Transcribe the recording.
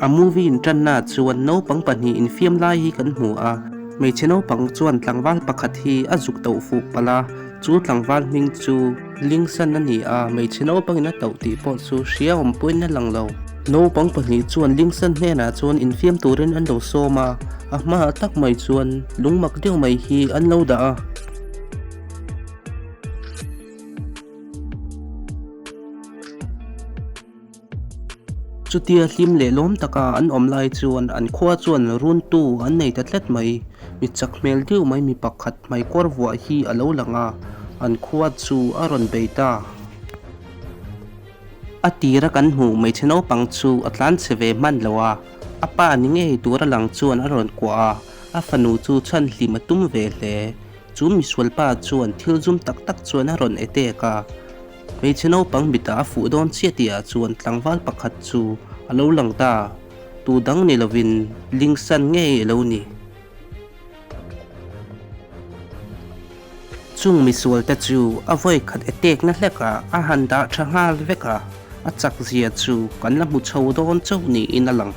A movie inṭanna chuan naupang pahnih infiam lai hi kan hmu a, hmeichhe naupang chuan tlangval pakhat hi a zuk tauh fuh palh a, chu tlangval hming chu Lingsan a ni a, hmeichhe naupangin a tauh tih pawh chu hria awm pawhin a lang lo. Naupang pahnih chuan Lingsan hnenah chuan infiam turin an lo sawm a, a hmaah tak mai chuan lungmak deuh mai hi an lo dah a. Chutia hlim leh lawm taka an awm lai chuan an khua chuan runtu an nei ta tlat mai. Mi chak hmel deuh mai mi pakhat hmaikawr vuah hi a lo lang a, an khua chu a rawn bei ta. A tira kan hmuh hmeichhe naupang chu a tlan chhe ve hman lo a, a pa ni ngei tura lang chuan a rawn kuah a, a fanu chu chhan hlim a tum ve hle. Chu misualpa chuan thil zum tak tak chuan a rawn etek a. Hmeichhe naupang mitah a fuh dawn chiah tihah chuan tlangval pakhat chu a lo lang ta, tu dang ni lovin Lingsan ngei a lo ni. Chung misualte chu a vawi khat etekna hlekah a han dah tha nghal vek a, a chak zia chu kan la hmu chho dawn chauh niin a lang.